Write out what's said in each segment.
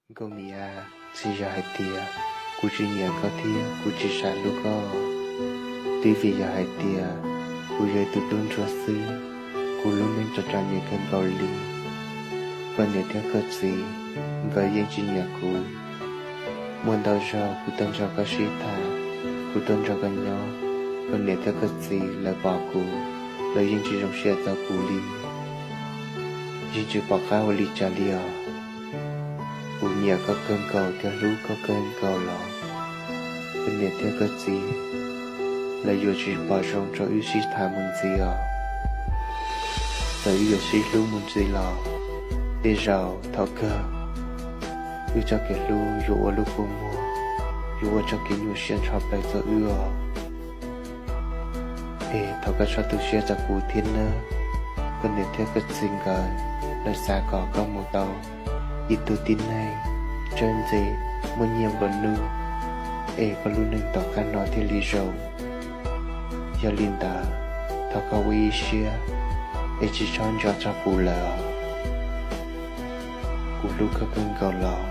Nkauj Mim a, tsis yog hais tias kuv tsis nyiam koj thiab kuv tsis xav hlub koj, twb vim yog hais tias kuv yog ib tug tub ntsuag xwb, kuv lub neej txom txom nyem kawg nkaus li. Koj niam thiab koj txiv nkawd yeej tsis nyiam kuv. Muaj ntau zaug kuv tuaj nrog koj sib tham, kuv tuaj nrog koj nyob, koj niam thiab koj txiv lawv pom kuv, lawv yeej tsis zoo siab txog kuv li. Yeej tsis pom qab ua li cas li os. Kuv nyiam koj kawg nkaus thiab hlub koj kawg nkaus los koj niam thiab koj txiv lawv yuav tsis pom zoo rau wb sib tham mus ntxiv os. Txawm wb yuav sib hlub mus ntxiv los tej zaum thaum kawg wb txoj kev hlub yuav ua lub kua muag, yuav ua txoj kev nyuaj siab ntsho plaws txog wb os. Es thov koj txhob tu siab rau kuv thiab nawb. Koj niam thiab koj txiv nkawd lawv xav kom koj mus tau ib tug tib neeg txawj ntse, muaj nyiaj nplua nuj, es koj lub neej tom qab no thiaj li zoo. Yog li ntawd, thov koj ua ib siab es tsis txhob nco txog kuv lawm os. Kuv hlub koj kawg nkaus los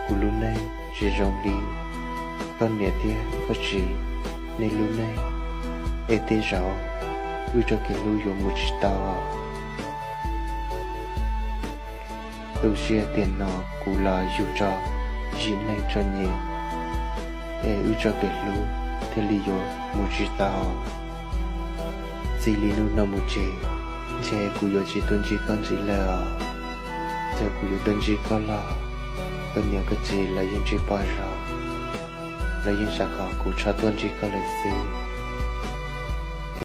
kuv lub neej tsis zoo li koj niam thiab koj txiv nej lub neej, es tej zaum wb txoj kev hlub yuav mus tsis tau. Tu siab tiam no kuv los yug tau yim neeg txom nyem, es wb txoj kev hlub thiaj li yuav mus tsis tau. Txij li hnub no mus ces ntshe kuv yuav tsis tuaj ntsib koj ntxiv lawm os. Txawm kuv yuav tuaj ntsib koj los koj niam koj txiv lawv yeej tsis pom zoo, lawv yeej xav kom kuv txhob tuaj ntsib koj lawm xwb.